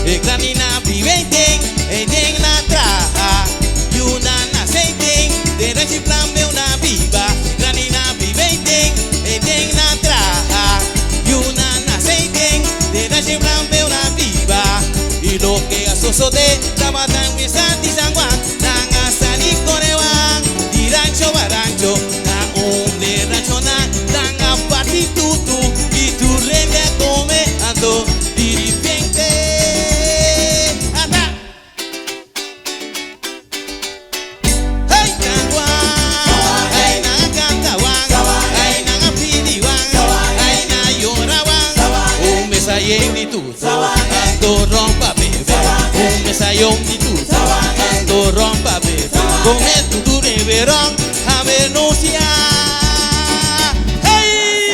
E grandinan biba ei den, ei den nan traha. Yunan nase ei den, den rancho Flambeu nan biba. Grandinan biba ei den, ei den nan traha. Yunan nase ei den, den rancho Flambeu nan biba. I loke a sosodé tabata un mesa di San Juan, nan a sali kore wan di rancho pa rancho. Na un de ranchonan nan a parti tutu i tur hende a kome, anto di ripiente ata. Hey San Juan, hey nan a kanta wan, hey nan a pidi wan, hey nan a yora wan. Un mesa yen di tutu, anto ron pa bebe. Un mesa yon di tutu, anto ron pa bebe. Come tutu bebe ron, a renuncia. Hey!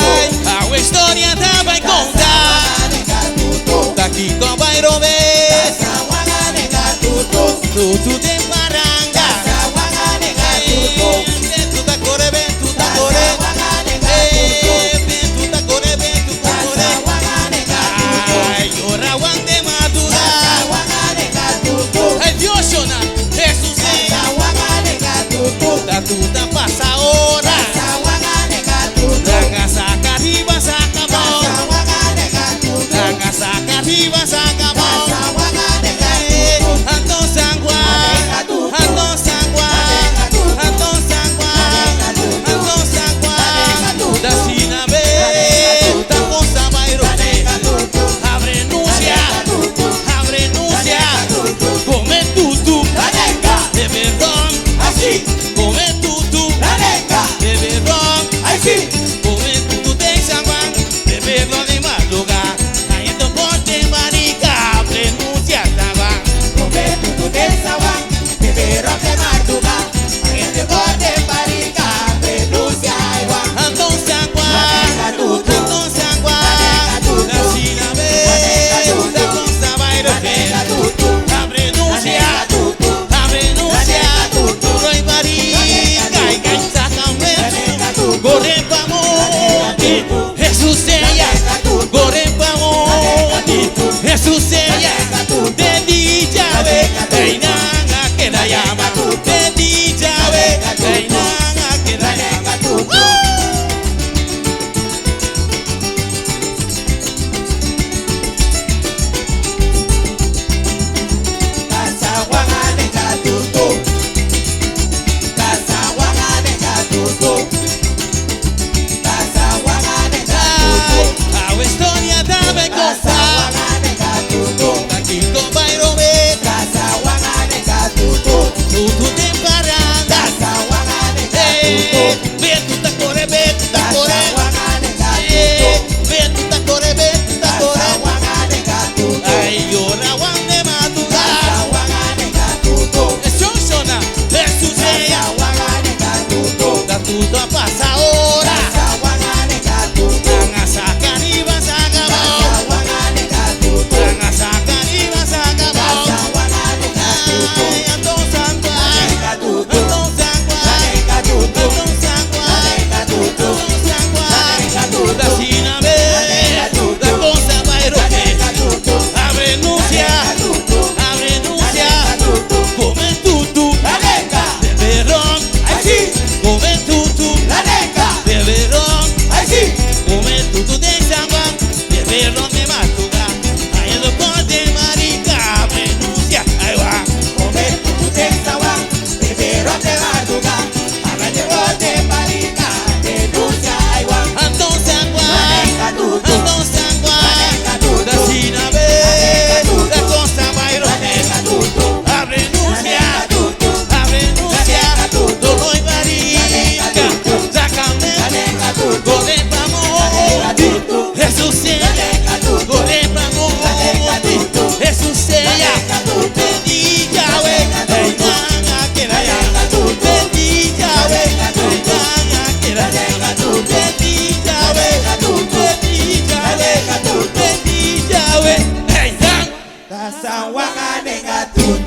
Ay, awe historia ta bai conta. Ta kiko bai robes. Tutu den paranga. Ay, tu ta core, ben, tu ta core. Eh, ben, tu ta core, ben, tu ta core. Ay, yora wan de madura. Ay, Dios, shona, Jesús, eh. Ta tu ta pasa ora. Nan a saca riba, saca abou. Nan a saca riba, saca abou. Eh, Anto San Juan, Anto San Juan, Anto San Juan, Anto San Juan. Da sina be, ta cosa bai robe. Abrenuncia, abrenuncia, come tutu, bebe ron, come tutu, bebe ron, come tutu den San Juan, bebe ron di madruga, hayendo corte marica, abrenuncia taba. Come tutu den San Juan, bebe ron de madruga, hayendo corte marica, abrenuncia igual. Anto San Juan, Anto San Juan, asina be, ta cosa bai robe. Abrenuncia, abrenuncia, Roy marica, y sácame, corre pa monte, Jesús ella, corre pa monte, Jesús ella, de llave, reinan a que la llama, de llave, reinan a que la llama. Ay, awe historia ta bai conta, ta kiko bai robe, tutu den paranda, eh, ben tu ta core, ben tu ta core, eh, ben tu ta core, ben tu ta core. Ay, yora wan de madruga, Shona, Jesús ella, ta tutu a pasa ora, nan a saca riba, saca abou, nan a saca riba, saca abou. Ay, Anto San Juan, Anto San Juan, Anto San Juan, Anto San Juan, da sina be, la cosa bai robe, abrenuncia, abrenuncia, come tutu, bebe ron, come tutu, bebe ron, come tutu den San Juan, bebe ron de madruga, hayendo corte marica, abrenuncia, ahí va. Come tutu den San Juan, bebe ron de madruga, hayendo corte marica, abrenuncia, ahí va. Anto San Juan, Anto San Juan, da sina be, la cosa bai robe, abrenuncia, abrenuncia, dolor y marica, sácame, corre pa monte, Jesús ella, corre pa monte, Jesús ella, bendí Yahweh, reina que la llama, bendí Yahweh, reina que la llama, bendí Yahweh, bendí Yahweh, bendí Yahweh, reina. San Juan, tutu.